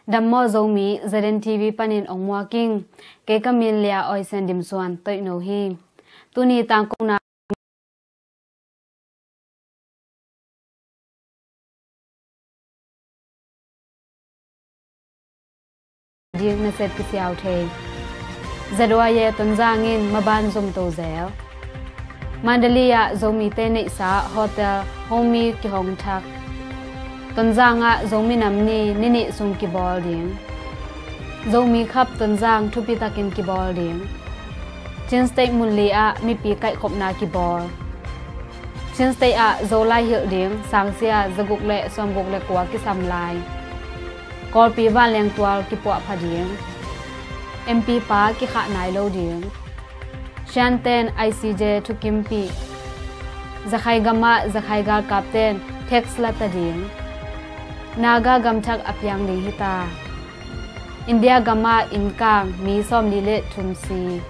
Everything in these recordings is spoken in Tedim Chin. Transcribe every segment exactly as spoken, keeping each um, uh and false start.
Dam maw Zomi, Z N T V panin ong muak ing. Kei ka min Lia Oi Sian Dim Suan Toih No hi. Tuni tangkona ding nasep kisiau thei. Z Y A Tonzang in maban zomto zel. Mandalay ah Zomite neihsa hotel Homi kihong thak. Tonzang ah Zomi Nam Ni ni nih sung kibawl ding. Zomi Cup Tonzang thupi takin kibawl ding. Chin State mun li ah mipi kaihkhopna kibawl. Chin State ah Zolai hilh ding sangsia zaguk le sawmguk le kua kisam lai. Kawlpi vanleng tual kipuahpha ding. M P pa kikhah nai lo ding. Shan ten I C J thukimpih. Zakhai gam ah Zakhai galkap ten tax la ta ding. Naga gam thak a piang ding hi ta. India gam ah innkang mi sawmli le thum si.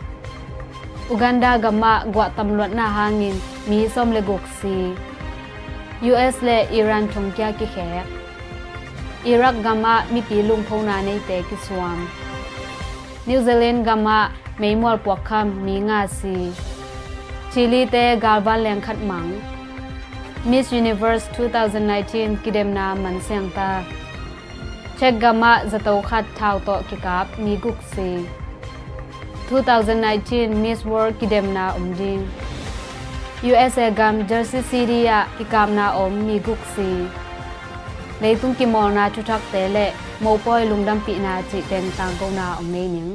Uganda gam ah guah tam luatna hangin mi sawm le guk si. U S le Iran thongkia kikhek. Iraq gam ah mipi lungphona neite kisuam. New Zealand gam ah meimual puakkham mi nga si. Chile te galvan leng khat mang. Miss Universe two thousand nineteen kidemna man siang ta. Czech gam ah zato khat thau tawh kikap mi guk si. Two thousand nineteen Miss World kidemna om ding. U S A gam Jersey City ah kikapna om mi guk si. Leitung kimawlna thuthakte le mopawi lungdampihna cih teng tangkona om nei ning.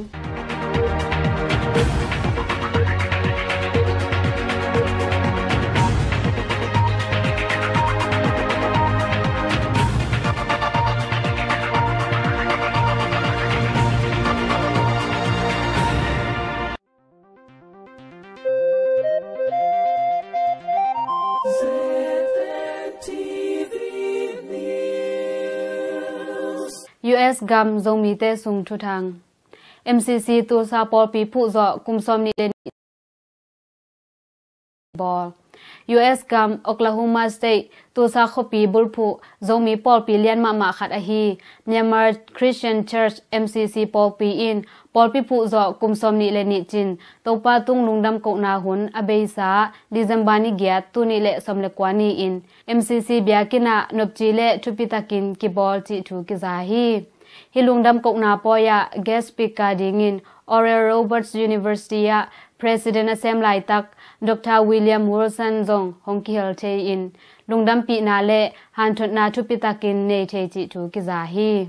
U S gam Zomite sung thuthang. M C C Tulsa pawlpi phuhzawh kum sawmnih le nih bawl. U S gam Oklahoma State Tulsa khuapi bulphuh Zomi pawlpi lian mahmah khat ahi Myanmar Christian Church M C C pawlpi in pawlpi phuhzawh kum sawmnih le nih cin Topa tung lungdam kohna hun a beisa December ni giat, tul nih le sawm le kua ni-in M C C biakinn ah nopci le thupitakin kibawl cih thu kiza hi. Hih lungdam kohna pawi ah guest speaker dingin Oral Roberts University ah President a sem laitak Doctor William Wilson zong hong kihel thei in lungdampihna le hanthotna thupitakin nei thei cih thu kiza hi.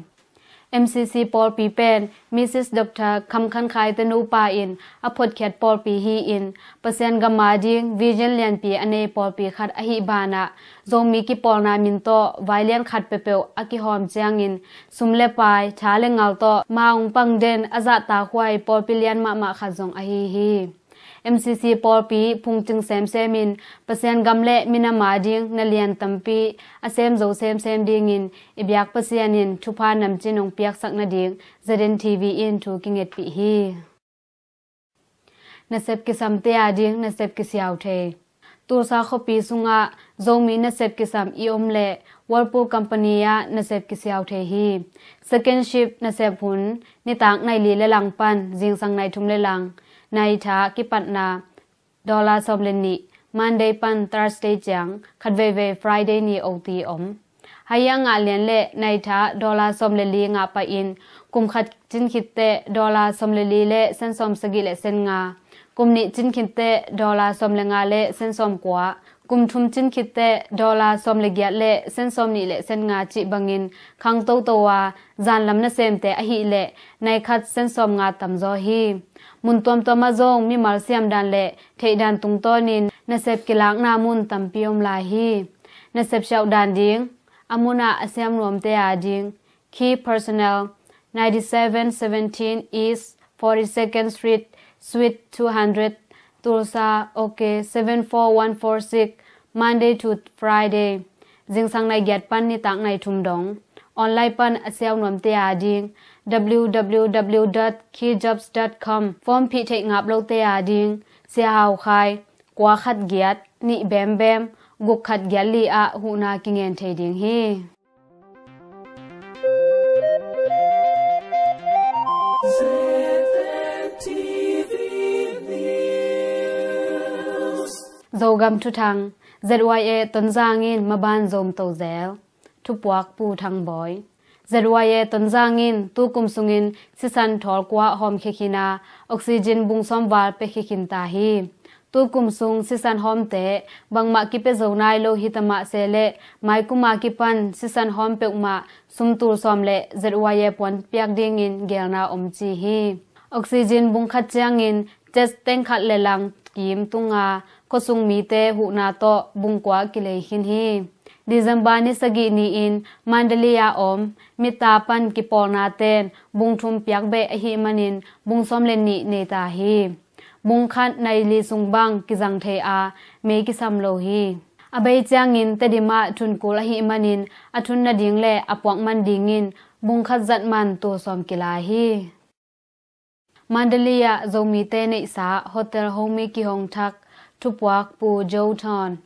M C C pawlpi pen Missus Doctor Kham Khan Khai te nupa in a photkhiat pawlpi hi-in Pasian gam a ding vision lianpi a nei pawlpi khat ahih banah Zomi kipawlna min tawh vailian khat peuhpeuh a kihawm ciangin sum le pai, tha le ngal tawh ma hong pang den a zahtakhuai pawlpi lian mahmah khat zong ahi hi. M C C pawlpi phungcing semsem in Pasian gam le minam a ding na lian tampi a sem zo semsem dingin i biak Pasian in thupha namcin hong piaksak nading Z N T V in thu kingetpih hi. Nasep kisamte a ding nasep kisiau thei. Tulsa khuapi sungah Zomi nasep kisam i om leh Whirlpool company ah nasep kisiau thei hi. Second shift nasep hun nitak nai li le lang pan zingsang nai thum le lang, nai tha kipatna dollar sawm le nih, Monday pan Thursday ciang, khatveivei Friday ni O T om. Haya ngah lian le nai tha dollar sawm le li ngah pah in kum khat cin khitteh dollar sawm le li le sen sawm sagih le sen nga, kum nih cin khitteh dollar sawm le nga le sen sawm kua, kum thum cin khitteh dollar sawm le giat le sen sawm nih le sen nga cih bangin khang toto a zanlam nasemte ahih leh nai khat sen sawm nga tamzaw hi. Mun tuamtuam ah zong mimal siamdan le theihdan tungtawnin nasep kilakna mun tampi om lai hi. Nasep siauhdan ding, a munah a siam nuamte a ding, key personnel, ninety-seven seventeen East forty-second Street, Suite two hundred, Tulsa, OK seven four one four six, Monday to Friday, zingsang nai giat pan nitak nai thum dong. Online pan a siau nuamte a ding, W W W dot key jobs dot com. Form phih theih ngap lote a ding, Sia Hau Khai, kua khat giat, nih bembem, guk khat giat li ah huhna kingen thei ding hi. Zogam thuthang. Z Y A Tonzang in maban zomto zel. Thupuak Pu Thang Bawi. Z Y A Tonzang in tukum sungin sisan thawl kua hawmkhia khin a, oxygen bung sawm val piakhia khin ta hi. Tukum sung sisan hawmte bangmah kipia zo nai lo hi ta mah se leh, maikuma kipan sisan hawm peuhmah sum tul sawm le Z Y A puan piak dingin geelna om ci hi. Oxygen bung khat ciangin chest tank khat le lang kim tunga khuasung mite huhna tawh bung kua kilei khin hi. December ni sagih ni-in Mandalay a om mitta pan kipawlna ten bung thum piak beh ahih manin bung sawm le nih nei ta hi. Bung khat nai li sung bang kizang thei a, mei kisam lo hi. A bei ciangin Tedim ah thun kul ahih manin a thun nading le a puak man dingin bung khat zat man tul sawm kila hi. Mandalay ah Zomite neihsa Hotel Homi kihong thak. Thupuak Pu Joe Thawn.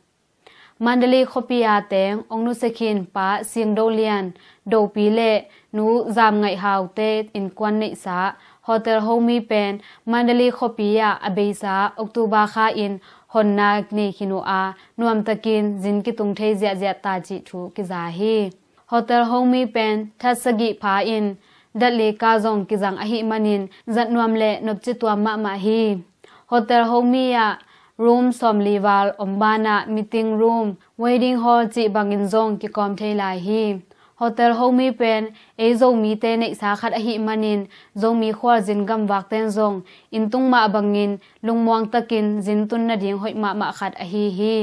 Mandalay khuapi a teng ong nusia khin Pa Sing Do Lian, Dopi le Nu Zam Ngaih Haute innkuan neihsa Hotel Homi pen Mandalay khuapi ah a beisa October kha in honna nei khin uh a, nuamtakin zin kitung thei ziahziah ta cih thu kiza hi. Hotel Homi pen that sagih pha in dat li ka zong kizang ahih manin zat nuam le nopci tuam mahmah hi. Hotel Homi ah room sawmli val om banah meeting room, wedding hall cih bangin zong kikawm thei lai hi. Hotel Homi pen ei Zomite neihsa khat ahih manin Zomi khualzin gamvakten zong inntung mah bangin lungmuang takin zin tun nading hoih mahmah khat ahi hi.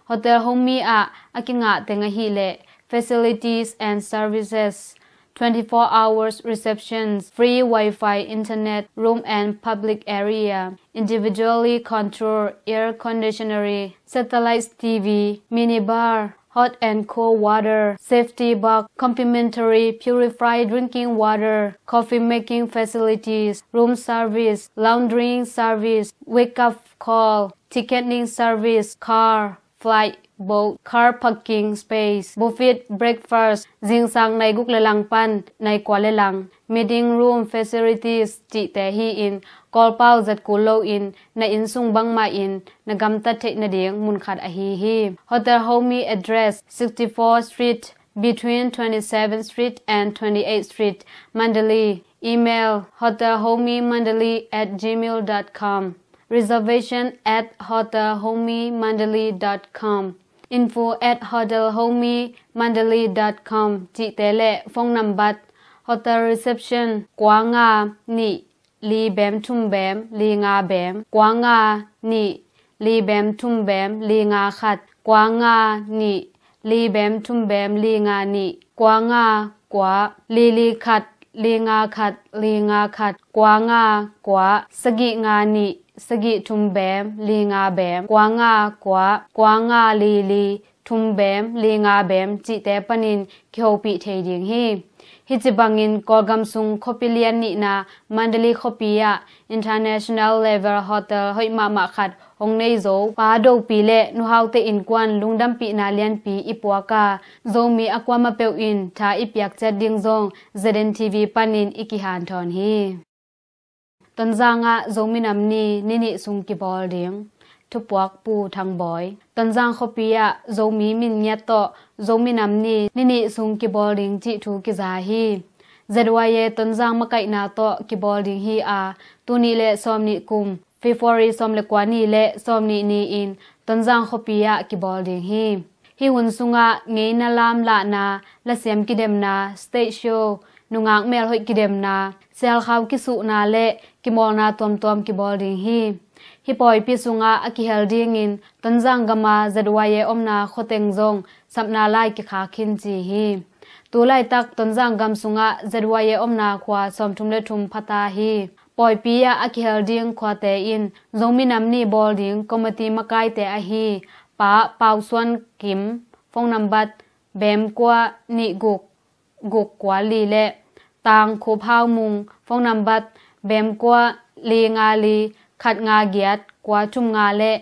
Hotel Homi ah a kingah teng ahih leh facilities and services, twenty-four hours receptions, free Wi-Fi internet, room and public area, individually controlled air conditioning, satellite T V, mini bar, hot and cold water, safety box, complimentary purified drinking water, coffee making facilities, room service, laundering service, wake up call, ticketing service, car, flight, boat, car parking space, buffet breakfast, zingsang nai guk le lang pan nai kua le lang, meeting room facilities cihte hi-in, Kawlpau zat kul loin na inn sung bangmah in na gamtat theih nading mun khat ahi hi. Hotel Homi address, sixty-fourth Street, between twenty-seventh Street and twenty-eighth Street, Mandalay. Email, hotelhomimandalay at gmail dot com. Reservation at hotelhomimandalay dot com. Info at hotelhomimandalay dot com cihte le phone nambat, hotel reception, kua nga nih li bem thum bem li nga bem, kua nga nih li bem thum bem li nga khat, kua nga nih li bem thum bem li nga nih, kua nga kua li li khat li nga khat li nga khat, kua nga kua sagih nga nih sagih thum bem li nga bem, kua nga kua kua nga li li thum bem li nga bem cihte panin kihopih thei ding hi. Hih ci bangin Kawlgam sung khuapi lian nihna Mandalay khuapi ah international level hotel hoih mahmah khat hong nei zo Pa Dopi le Nu Haute innkuan lungdampihna lianpi i puak a, Zomi a kuamah peuh in tha i piak ciat ding zong Z N T V panin i kihanthawn hi. Tonzang ah Zomi Nam Ni ni nih sung kibawl ding. Thupuak Pu Thang Bawi. Tonzang khuapi ah Zomi min ngiat tawh Zomi Nam Ni ni nih sung kibawl ding cih thu kiza hi. Z Y A Tonzang makaihna tawh kibawl ding hi a, tul nih le sawm nih kum, February sawm le kua ni le sawm nih ni-in Tonzang khuapi ah kibawl ding hi. Hih hun sungah ngeina lam lahna, lasiam kidemna, stage show, nungak melhoih kidemna, sialkhau kisuhna le kimawlna tuamtuam kibawl ding hi. Hih pawipi sungah a kihel dingin Tonzang gama Z Y A omna khuateng zong sapna lai kikhak khin ci hi. Tu laitak Tonzang gam sungah Z Y A omna khua sawmthum le thum phata hi. Pawipi ah a kihel ding khuate in Zomi Nam Ni bawl ding committee makaite ahi Pa Pau Suan Kim, phone nambat bem kua nih guk guk kua li le Tang Khup Hau Mung, phone nambat bem kua li nga li khat nga giat kua thum nga le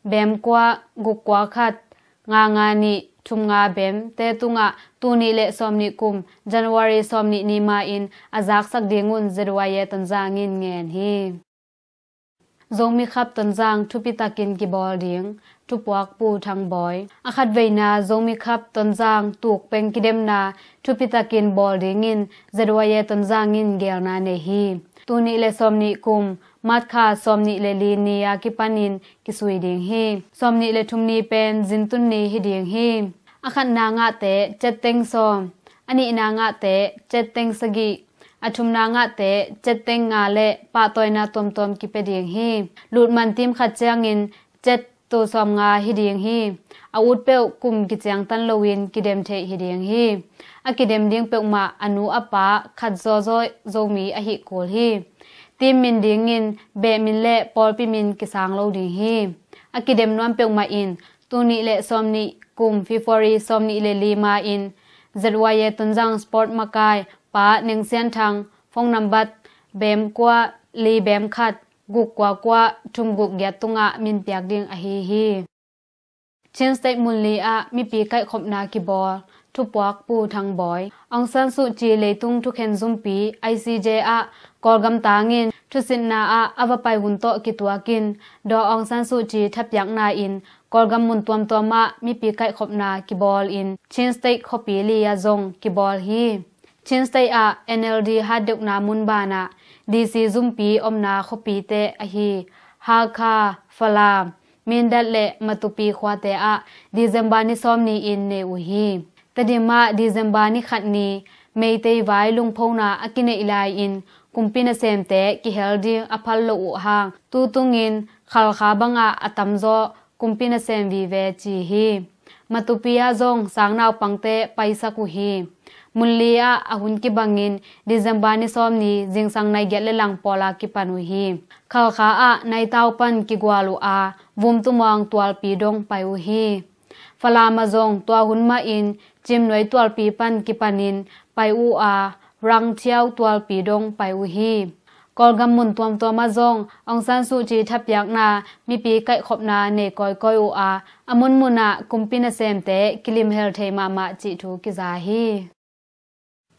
bem kua guk kua khat nga nga nih thum nga bem te tungah tul nih le sawm nih kum January sawm nih ni ma-in a zaksak dingun Z Y A Tonzang in ngen hi. Zomi Cup Tonzang thupitakin kibawl ding, thupuak Pu Thang Bawi. A khatveina Zomi Cup Tonzang tukpeng kidemna thupitakin bawl dingin Z Y A Tonzang in geelna nei hi. Tul nih le sawmnih kum March kha sawmnih le li ni a kipanin kisui ding hi. Sawmnih le thum ni pen zintun ni hi ding hi. A khatna ngahte cetteng sawm, a nihna ngahte cetteng sagih, a thumna ngahte cetteng nga le pahtawina tuamtuam kipia ding hi. Lutman team khat ciangin cet tul sawmnga hi ding hi. A ut peuh kum kiciangtan loin kidem theih hi ding hi. A kidem ding peuhmah a nu a pa khat zawzaw Zomi ahih kul hi. Team min dingin beh min le pawlpi min kisang lo ding hi. A kidem nuam peuhmah in tul nih le sawmnih kum February sawmnih le li ma-in Z Y A Tonzang Sport makai Pa Neng Sian Thang, phone nambat bem kua li bem khat guk kua kua thum guk giat tungah min piak ding ahi hi. Chin State mun li ah mipi kaihkhopna kibawl, thupuak Pu Thang Bawi. Aung San Suu Kyi leitung thukhen zumpi I C J ah Kawlgam tangin thusitna ah a va pai hun tawh kituakin Daw Aung San Suu Kyi thapiakna in Kawlgam mun tuamtuam ah mipi kaihkhopna kibawlin Chin State khuapi li ah zong kibawl hi. Chin State ah N L D hatdeuhna mun banah D C zumpi omna khuapite ahi Hakha, Falam, Mindat le Matupi khuate ah December ni sawm ni-in nei uh hi. Tedim ah December ni khat ni Meitei vai lungphona a kineih lai-in kumpi nasemte kihel ding a phal lo uh hang tutungin Khalkha bangah a tamzaw kumpi nasem vive ci hi. Matupi ah zong sangnaupangte paisak uh hi. Mun li ah a hun kibangin December ni sawm ni zingsang nai giat le lang pawl a kipan uh hi. Khalkha ah Naitau pan kigual uh a Vumtumawng tualpi dong pai uh hi. Falam ah zong tua hun mahin Cimnuai tualpi pan kipanin pai uh a Rangthiau tualpi dong pai uh hi. Kawlgam mun tuamtuam ah zong Aung San Suu Kyi thapiakna mipi kaihkhopna nei kawikawi uh a, a munmun ah kumpi nasemte kilimhel thei mahmah cih thu kiza hi.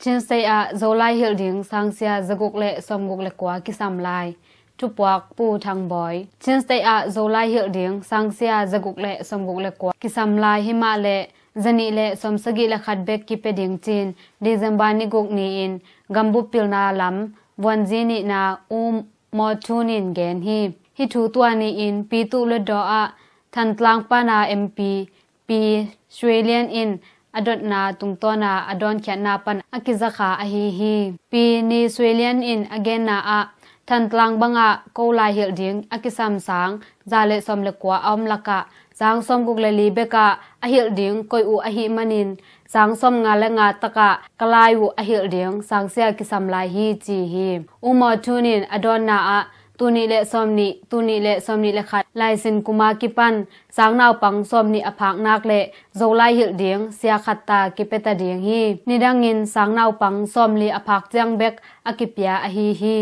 Chin State ah Zolai hilh ding sangsia zaguk le sawmguk le kua kisam lai, thupuak Pu Thang Bawi. Chin State ah Zolai hilh ding sangsia zaguk le sawmguk le kua kisam lai hi mah le zanih le sawmsagih le khat bek kipia ding ci-in December ni guk ni-in gambup pilna lam vuanzi nihna U Maw Thun in gen hi. Hih thu tua ni-in Pi Tuh Hluttaw ah Thantlang pana M P Pi Shwe Lian in a dotna tungtawna a dawnkhiatna pan a kizakha ahi hi. Pi Ni Shwe Lian in a genna ah Thantlang bangah ko lai hilh ding a kisam sang za le sawm le kua a om lakah sang sawmguk le li bekah a hilh ding koih uh ahih manin sang sawmnga le nga takah ka lai uh a hilh ding sangsia kisam lai hi ci hi. U Maw Thun in a dawnna ah tul nih le sawmnih, tul nih le sawmnih le khat laisin kuma kipan sangnaupang sawmnih a phaknak le Zolai hilh ding sia khat ta kipiata ding hi. Nidangin sangnaupang sawmli a phak ciang bek a kipia ahi hi.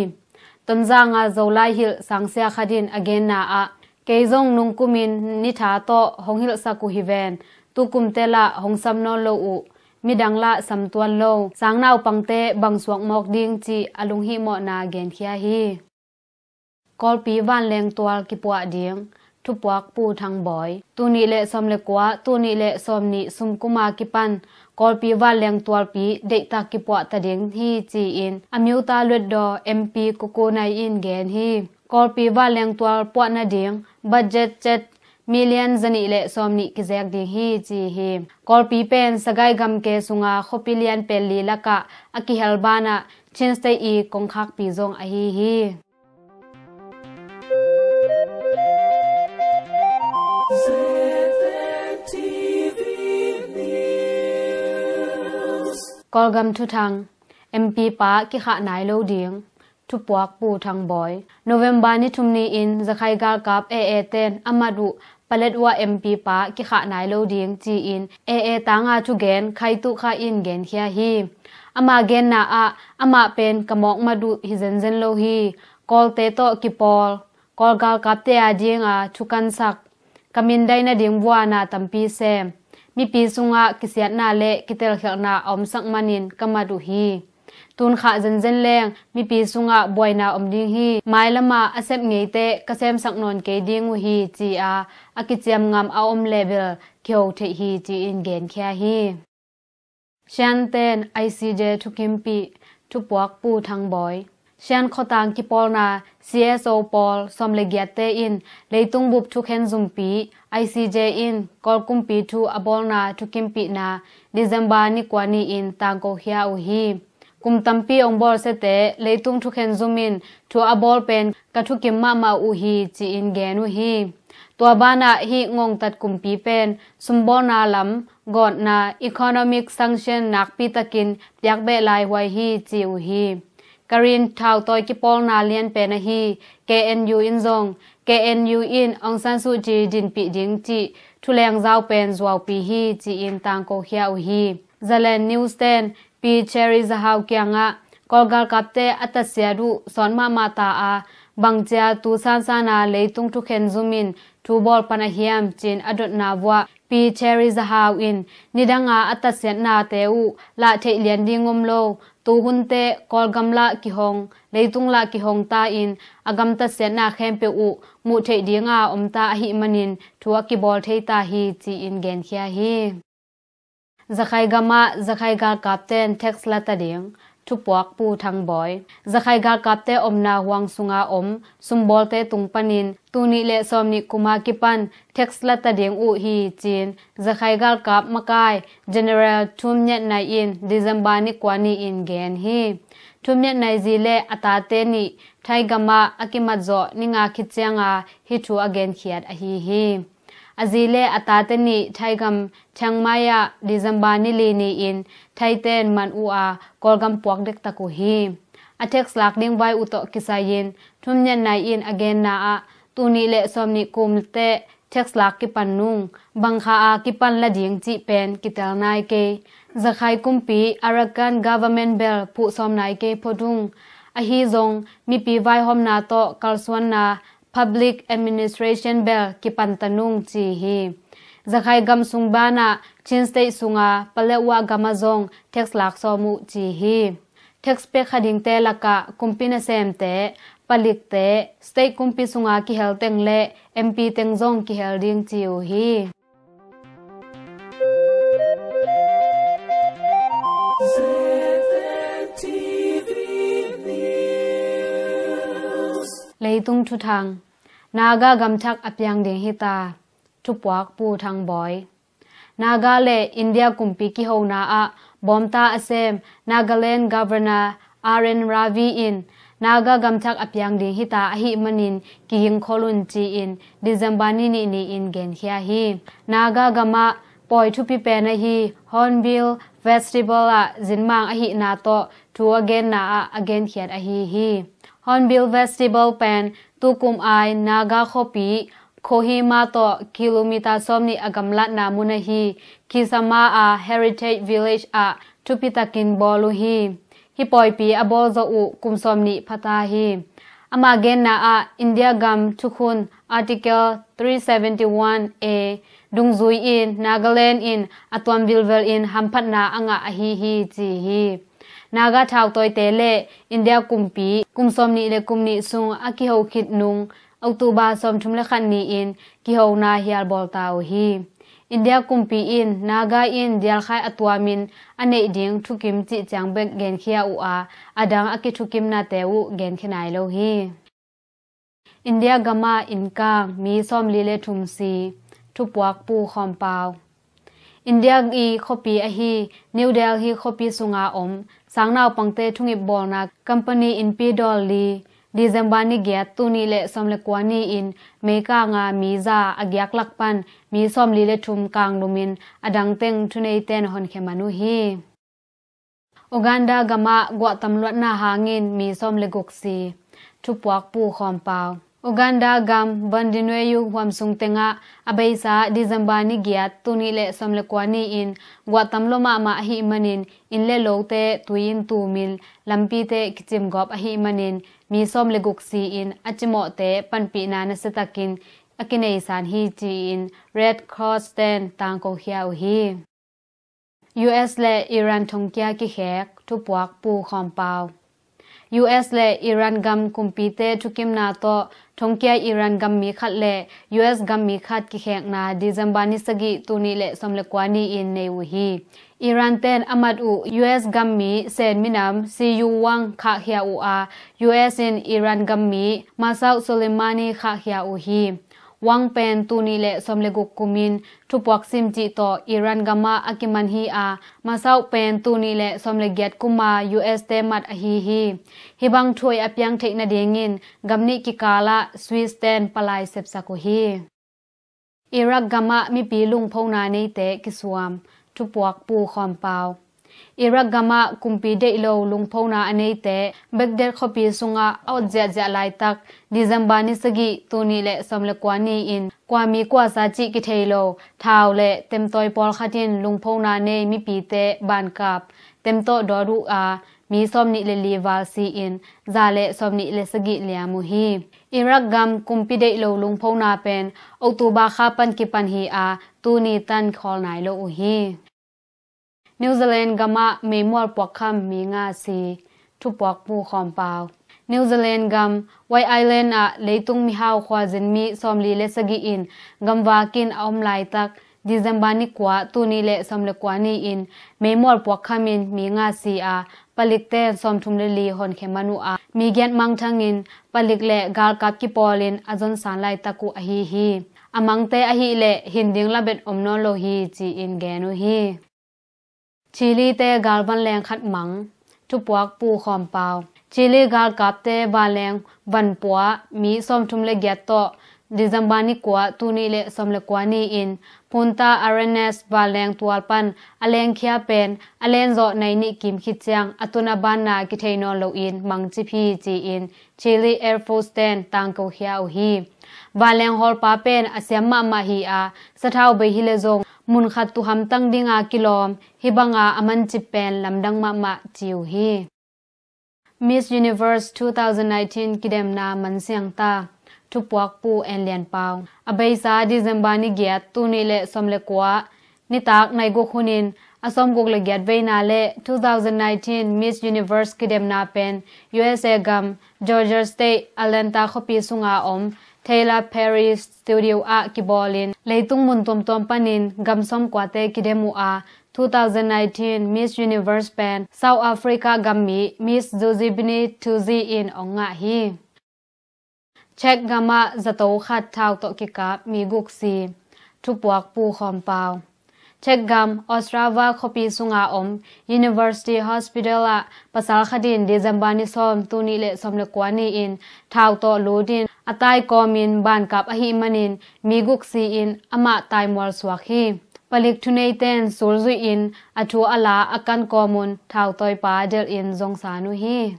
Tonzang ah Zolai hilh sangsia khat in a genna ah kei zong nungkumin nitha tawh hong hilhsak uh hi ven. Tukum tel ah hong sam nawn lo uh. Midang lah sam tuan lo. Sangnaupangte bang suak mawk ding cih a lunghihmawhna genkhia hi. Kawlpi vanleng tual kipuah ding, thupuak Pu Thang Bawi. Tul nih le sawm le kua, tul nih le sawmnih sumkuma kipan Kawlpi vanleng tualpi deihtak kipuah ta ding hi ci-in Amiuta Luetdaw M P Kuku Nai in gen hi. Kawlpi vanleng tual puah nading budget cet million zanih le sawmnih kizek ding hi ci hi. Kawlpi pen Sagaing gamke sunga khuapi lian pen li lakah a kihel banah Chin State i kongkhakpi zong ahi hi. Kawlgam thuthang, M P pa kikhah nai lo ding, thupuak Pu Thang Bawi. November ni thum ni-in Zakhai galkap A A ten a mat uh Paletwa M P pa kikhah nai lo ding ci-in A A tanga thugen Khai Tuh Khai in genkhia hi. Ama genna ah amah pen ka mawk mat uh hi zenzen lo hi. Kawlte tawh kipawl, Kawl galkapte a dinga thukansak, ka mindai nading vuana tampi sem, mipi sungah kisiatna le kitelkhialhna a omsak manin ka mat uh hi. Tunkhah zenzen leng mipi sungah buaina om ding hi. Mailamah a sep ngeite ka semsak nawn kei ding uh hi, ci-a a kiciam ngam a om leh bel kiho theih hi, ci-in genkhia hi. Shan ten I C J thukimpih, thupuak Pu Thang Bawi. Shan khuatang kipawlna C S O pawl sawm le giatte in leitung bup thukhen zumpi I C J in Kawl kumpi thu a bawlna thukimpihna December ni kua ni-in tangkokhia uh hi. Kum tampi hong bawlsiate leitung thukhen zum in thu a bawl pen ka thukim mahmah uh hi, ci-in gen uh hi. Tua banah hih ngongtat kumpi pen sumbawlna lam gawtna economic sanction nakpi takin piak beh laihuai hi, ci uh hi. Karen thautawi kipawlna lian pen ahi K N U in zong K N U in Aung San Suu Kyi dinpih ding cih thuleng zau pen zuaupi hi, ci-in tangkokhia uh hi. Zalen News ten Pi Cherry Zahau kiangah Kawl galkapte a tatsiat uh sawt mahmah ta a, bangcia tu sansana leitung thukhen zum in thu bawl pan a hiam, ci-in a dotna vuah Pi Cherry Zahau in nidanga a tatsiatnate uh lah theih lian ding om lo, tuhunte Kawlgam lah kihong, leitung lah kihong ta in a gam tatsiatna khempeuh uh muh theih dinga om ta ahih manin thu a kibawl thei ta hi, ci-in genkhia hi. Zakhai gamah Zakhai galkapten tax la ta ding, thupuak Pu Thang Bawi. Zakhai galkapte omna huang sunga om sumbawlte tung panin tul nih le sawm nih kuma kipan tax la ta ding uh hi, ci-in Zakhai galkap makai General Thum Myat Naing in December ni kua ni-in gen hi. Thum Myat Naing zi le a tate nih Thai gamah a kimat zawh ni nga khit cianga hih thu a genkhiat ahi hi. A zi le a tate nih Thai gam Chiang Mai ah December ni li ni-in Thaiten man uh a Kawlgam puak dektak uh hi. A tax lak ding vai uh tawh kisai-in Thum Myat Naing in a genna ah tul nih le sawm nih kum teh tax lak kipan nung bangkha a kipan la ding cih pen kitel nai kei. Zakhai kumpi Arakan government bel phuhsawm nai kei phot ung. Ahi zong mipi vaihawmna tawh kalsuanna public administration bel kipan ta nung ci hi. Zakhai gam sung banah Chin State sunga Paletwa gamah zong tax lak sawm uh ci hi. Tax pek kha dingte lakah kumpi nasemte, palikte, state kumpi sunga kihel teng le M P teng zong kihel ding ci uh hi. Leitung thuthang. Naga gamthak a piang ding hita. Thupuak Pu Thang Bawi. Naga le India kumpi kihona ah bawmta a sem Nagaland Governor R N Ravi in Naga gamthak a piang ding hita ahih manin kigingkhol un ci-in December ni nih ni-in genkhia hi. Naga gamah pawi thupi pen ahi Hornbill Festival ah zinmang ahihna tawh thu a genna ah a genkhiat ahi hi. Hornbill Festival pen tukum ai Naga khuapi Kohima tawh kilometer sawm nih a gamlatna mun ahi Kisama a Heritage Village ah thupitakin bawl uh hi. Hih pawipi a bawl zawh uh kum sawm nih phata hi. Ama genna ah India gam thukhun Article three seventy one A dungzui in Nagaland in a tuam vilvel in hamphatna a ngah ahi hi ci hi. Naga thautawite le India kumpi kum sawm nih le kum nih sung a kiho khit nung October sawmthum le khat ni-in kihona hial bawl ta uh hi. India kumpi in Naga in dialkhai a tuamin a neih ding thukim cih ciang bek genkhia uh a, a dang a kithukimnate uh genkhia nai lo hi. India gamah innkang mi sawmli le thum si, thupuak Pu Khawm Pau. India i khuapi ahi New Delhi khuapi sunga om sangnaupangte thungip bawlna company innpi dawl li December ni giat tul nih le sawm le kua ni-in meikanga mi za a giak lak pan mi sawmli le thum kanglumin a dangteng thuneiten honkhia man uh hi. Uganda gamah guahtam luatna hangin mi sawm le guk si, thupuak Pu Khawm Pau. Uganda gam Bundibugyo huamsung tengah a beisa December ni giat tul nih le sawm le kua ni-in guahtam lua mahmah ahih manin inn le lote tui in tumin lampite kicimgawp ahih manin mi sawm le guk si-in a cimawhte panpihna nasiatakin a kineisan hi ci-in Red Cross ten tangkokhia uh hi. U S le Iran thongkia kikhek, Thupuak Pu Khawm Pau. U S le Iran gam kumpite thukimna tawh thongkia Iran gam mi khat le U S gam mi khat kikhekna December ni sagih, tul nih le sawm le kua ni-in nei uh hi. Iran ten a mat uh U S gam mi Sen minam Siyu Wang khahkhia uh a, U S in Iran gam mi Masoud Soleimani khahkhia uh hi. Wang pen tul nih le sawm le guk kumin thupuak sim cih tawh Iran gamah a kiman hi a, Masoud pen tul nih le sawm le giat kuma U S te mat ahi hi. Hih bang thu hoih a piang theih nadingin gam nih kikalah Swiss ten palai sepsak uh hi. Iraq gamah mipi lungphona neite kisuam. Thupuak Pu Khawm Pau. Iraq gamah kumpi deih lo lungphona a neite Baghdad khuapi sungah a ot ziahziah laitak December ni sagih, tul nih le sawm le kua ni-in kua mi kuasa cih kithei lo thau le temtawi pawlkhat in lungphona nei mipite bankap temtawh dawt uh a, mi sawm nih le li val si-in za le sawm nih le sagih liam uh hi. Iraq gam kumpi deih lo lungphona pen October kha pan kipan hi a, tuni tan khawl nai lo uh hi. New Zealand gamah meimual puakkham mi nga si. Thupuak Pu Khawm Pau. New Zealand gam White Island ah leitung mihau khuazin mi sawmli le sagih in gamvakin a om laitak December ni kua, tul nih le sawm le kua ni-in meimual puakkham in mi nga si a, palikte sawmthum le li honkhia man uh a, mi giat mangthangin palik le galkap kipawlin a zonsan laitak uh ahi hi. A mangte ahih leh hin ding labet om nawn lo hi, ci-in gen uh hi. Chile te galvanleng khat mang. Thupuak Pu Khawm Pau. Chile galkapte vanleng vanpua mi sawmthum le giat tawh December ni kua, tul nih le sawm le kua ni-in Punta Arenas vanleng tual pan a lengkhia pen a lenzawh nai nih kim khit ciang a tun a banna kithei nawn loin mangcip hi, ci-in Chile Air Force ten tangkokhia uh hi. Vanleng hawlpa pen a siam mahmah hi a, sathau bei hi le zong mun khat tuhamtang dinga kilawm, hih banga a mancip pen lamdang mahmah, ci uh hi. Miss Universe two thousand nineteen kidemna mansiang ta. Thupuak Pu En Lian Pau. A beisa December ni giat, tul nih le sawm le kua, nitak nai guk hunin a sawmguk le giat veina le two thousand nineteen Miss Universe kidemna pen U S A gam Georgia State Atlanta khuapi sunga om Tyler Perry Studio ah kibawlin leitung mun tuamtuam panin gam sawmkuate kidem uh a, two thousand nineteen Miss Universe pen South Africa gam mi Miss Zozibini Tuzi in ong ngah hi. Czech gamah zato khat thau tawh kikap mi guk si. Thupuak Pu Khawm Pau. Czech gam Ostrava khuapi sunga om University Hospital ah pasal khat in December ni sawm, tul nih le sawm le kua ni-in thau tawh lutin a tai kawmin bankap ahih manin mi guk si-in amah taimual suak hi. Palik thuneiten sulzuihin a thu a la a kan kawmun thautawipa delhin zongsan uh hi.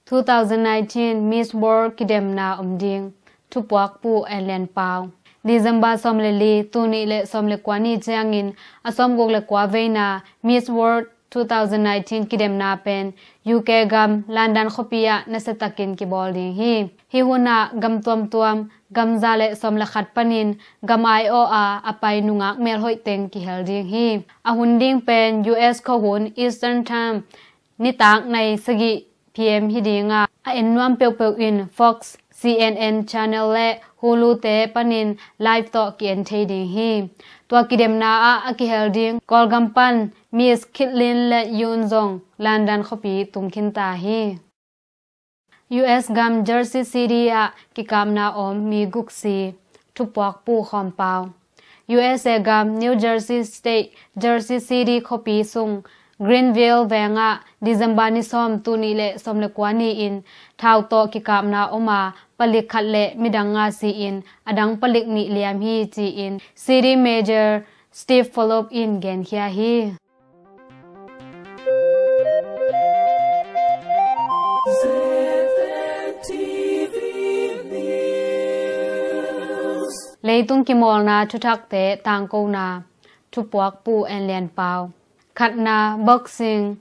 Two thousand nineteen Miss World kidemna om ding. Thupuak Pu En Lian Pau. December sawm le li, tul nih le sawm le kua ni ciangin a sawmguk le kua veina Miss World two thousand nineteen kidemna pen U K gam London khuapi ah nasiatakin kibawl ding hi. Hih hunah gam tuamtuam gam za le sawm le khat panin gam aiawh a a pai nungak melhoih teng kihel ding hi. A hun ding pen U S khuahun Eastern Time nitak nai sagih P M hi ding a, a en nuam peuhpeuh in Fox, C N N Channel le Hulu te panin live tawh ki-en thei ding hi. Tua kidemna ah a kihel ding Kawlgam pan Miss Kitlin le Yun zong London khuapi tung khin ta hi. U S gam Jersey City ah kikapna om mi guk si. Thupuak Pu Khawm Pau. U S A gam New Jersey State, Jersey City khuapi sung Greenville vengah December ni sawm, tul nih le sawm le kua ni-in thau tawh kikapna om a, palik khat le midang nga si-in a dang palik nih liam hi, ci-in City Mayor Steve Fulop in genkhia hi. Leitung kimawlna thuthakte tangkona. Thupuak Pu En Lian Pau. Khatna, boxing.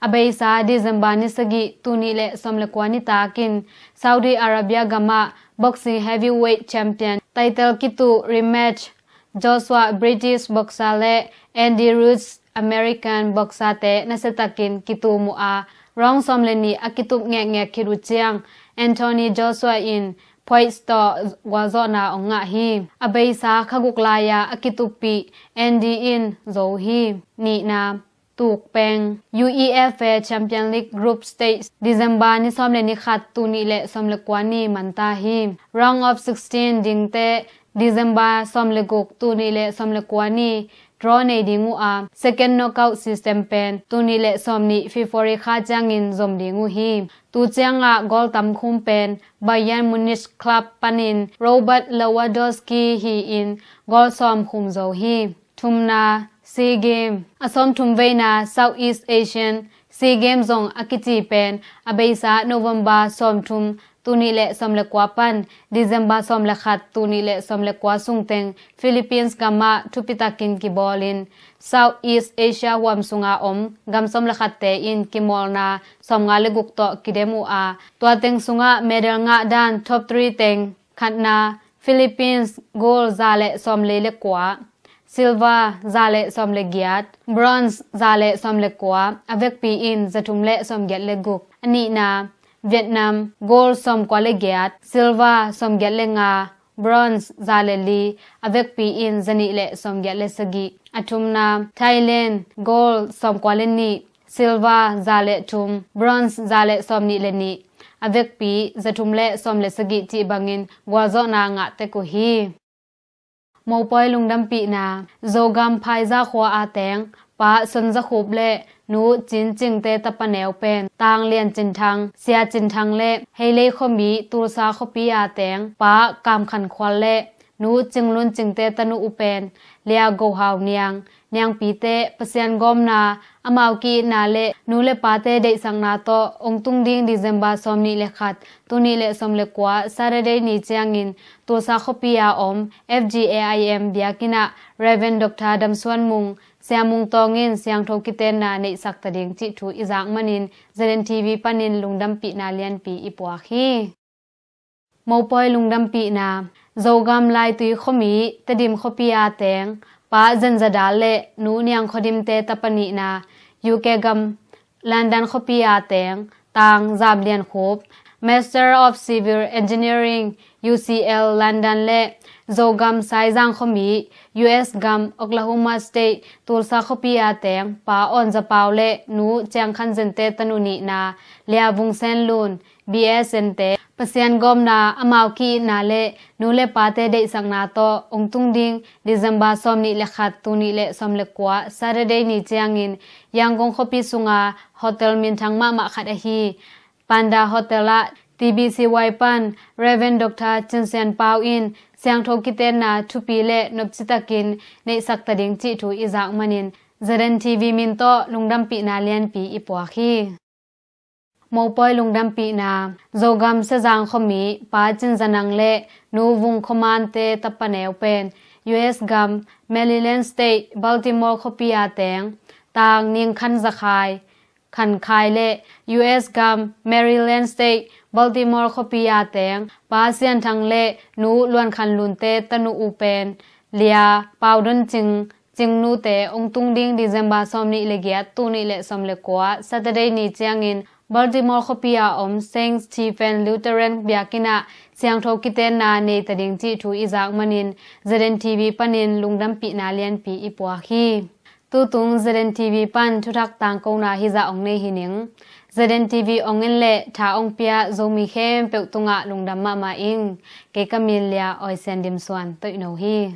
A beisa December ni sagih, tul nih le sawm le kua nitakin Saudi Arabia gamah boxing heavyweight champion title kituh rematch Joshua British boxer le Andy Ruiz American boxer-te nasiatakin kitum uh a, round sawm le nih a kitup ngekngek khit uh ciang Anthony Joshua in points tawh gualzawhna hong ngah hi. A beisa kha guk lai-a a kituppih Andy in zo hi. Nihna, tukpeng, UEFA Champion League group stage, December ni sawm le ni khat, tul nih le sawm le kua ni manta hi. Round of sixteen dingte December sawm le guk, tul nih le sawm le kua ni draw nei ding uh a, second knockout system pen tul nih le sawm nih February kha ciangin zom ding uh hi. Tu ciangah goal tam khum pen Bayern Munich club panin Robert Lewandowski hi-in goal sawm khum zo hi. Thumna, SEA Game. A sawmthum veina Southeast Asian SEA Game zong a kici pen a beisa November sawmthum, tul nih le sawm le kua pan December sawm le khat, tul nih le sawm le kua sungteng Philippines gamah thupitakin kibawlin Southeast Asia huam sunga om gam sawm le khatte in kimawlna sawmnga le guk tawh kidem uh a, tua teng sungah medal ngah dan top three teng, khatna Philippines, gold za le sawm le le kua, silver za le sawm le giat, bronze za le sawm le kua, a vekpi in za thum le sawm giat le guk. A nihna, Vietnam, gold sawm kua le giat, silver sawm giat le nga, bronze za le li, a vekpi in za nih le sawm giat le sagih. A thumna, Thailand, gold sawm kua le nih, silver za le thum, bronze za le sawm nih le nih, a vekpi za thum le sawm le sagih cih bangin gualzawhna ngah tek uh hi. Mopawi lungdampihna, Zogam Phaiza khua a teng Pa Son Za Khup le Nu Cin Cingte tapa neu pen Tang Lian Cin Thang, Sia Cin Thang le Heilei khuami Tulsa khuapi a teng Pa Kam Khan Khual le Nu Cing Lun Cingte tanu uh pen Lia Go Hau Niang, Niangpite Pasian gawmna, amau ki-itna le nu le pate deihsakna tawh ong tung ding December sawm nih le khat, tul nih le sawm le kua, Saturday ni ciangin Tulsa khuapi a om F G A I M biakinn ah Reverend Doctor Dam Suan Mung, Sia Mung Tawng in siangtho kitenna neihsak ta ding cih thu i zak manin Z N T V panin lungdampihna lianpi i puak hi. Mopawi lungdampihna, Zogam Laitui khuami Tedim khuapi a teng Pa Zen Za Dal le Nu Niang Khaw Dimte tapa nihna, U K gam London khuapi a teng Tang Zam Lian Khup, Master of Civil Engineering, U C L London le Zogam Saizang khuami U S gam Oklahoma State Tulsa khuapi a teng Pa Awn Za Pau le Nu Ciang Khan Zente tanu nihna, Lia Vung Sen Lun, B S N te Pasian gawmna, amau ki-itna le nu le pate deihsakna tawh ong tung ding December sawm nih le khat, tul nih le sawm le kua, Saturday ni ciangin Yangon khuapi sunga hotel minthang mahmah khat ahi Panda Hotel ah T B C Y pan Reverend Doctor Cin Sian Pau in siangtho kitenna thupi le nopci takin neihsak ta ding cih thu i zak manin Z N T V min tawh lungdampihna lianpi i puak hi. Mopawi lungdampihna, Zogam Sezang khuami Pa Cin Za Nang le Nu Vung Khaw Mante tapa neu pen U S gam Maryland State Baltimore khuapi a teng Tang Ning Khan Za Khai, Khan Khai le U S gam Maryland State Baltimore khuapi a teng Pa Sian Thang le Nu Luan Khan Lunte tanu uh pen Lia Pau Don Cing, Cing Nute ong tung ding December sawm nih le giat, tul nih le sawm le kua, Saturday ni ciangin Baltimore khuapi a om Saint Stephen Lutheran biakinn ah siangtho kitenna nei ta ding cih thu i zak manin Z N T V panin lungdampihna lianpi i puak hi. Tutung Z N T V pan thuthak tangkona hizah ong nei hi ning. Z N T V ong en le tha ong pia Zomi khempeuh tungah lungdam mahmah ing. Kei ka min Lia Awi Sian Dim Suan Toihno hi.